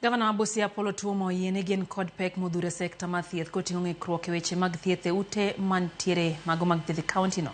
Gavana ma Busia Apollo Otuoma oyie ni gin kod pek modhuro e sekta mar thieth koting'o ng'ikruok e weche mag thieth e ute mantiere mago mag thieth e kaunti no.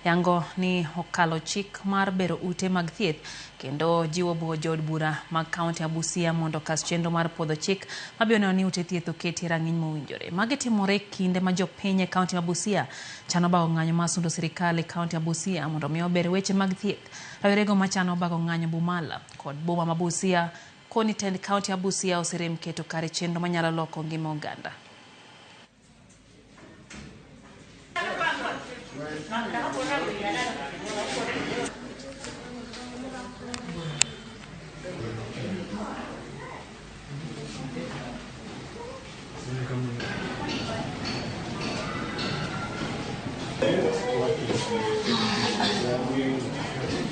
Yango ni okalo chik mar bero ute mag thieth kendo jiwo jood bura mag kaunti ma Busia mondo okas chenro mar puodho chik mabiro neno ni ute thieth oketi e rang'iny mowinjore. Magi timore kinde ma jopiny e kaunti ma Busia chano bago ng'anyo mar sundo sirikal e kaunti ma Busia mondo mi ober weche mag thieth. Rawerego machano bago ng'anyo Bumala kod boma ma Busia koni tend kaunti ya Busia oserem keto kare chenro manyalo loko ngima oganda.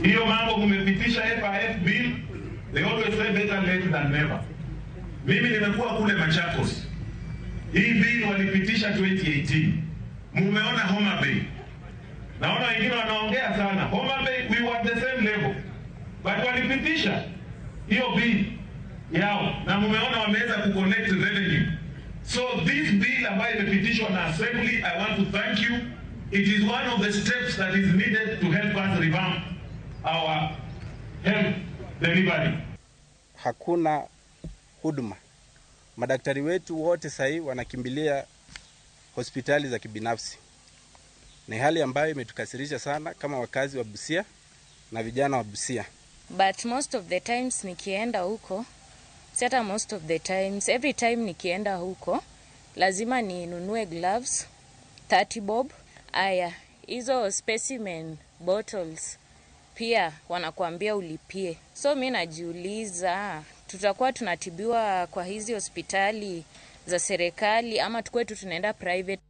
Hiyo mambo mumepitisha FIF bill, they always say better late than never. Mimi nimekuwa kule Machakos. Hii bill walipitisha 2018. Mumeona Homa Bay. Naona wengine wanaongea sana. Homa Bay we were at the same level. But walipitisha hiyo bill yao na mumeona wameweza kucollect revenue. So this bill ambayo imepitishwa na assembly, I want to thank you. It is one of the steps that is needed to help us revamp our health delivery. Hakuna huduma. Madaktari wetu wote sahii wanakimbilia hospitali za kibinafsi. Ni hali ambayo imetukasirisha sana kama wakazi wa Busia na vijana wa Busia. But most of the times nikienda huko, si hata most of the times, every time nikienda huko, lazima ninunue gloves, 30 bob. Aya, hizo specimen bottles pia wanakuambia ulipie. So mi najiuliza, tutakuwa tunatibiwa kwa hizi hospitali za serikali ama tukue tu tunaenda private?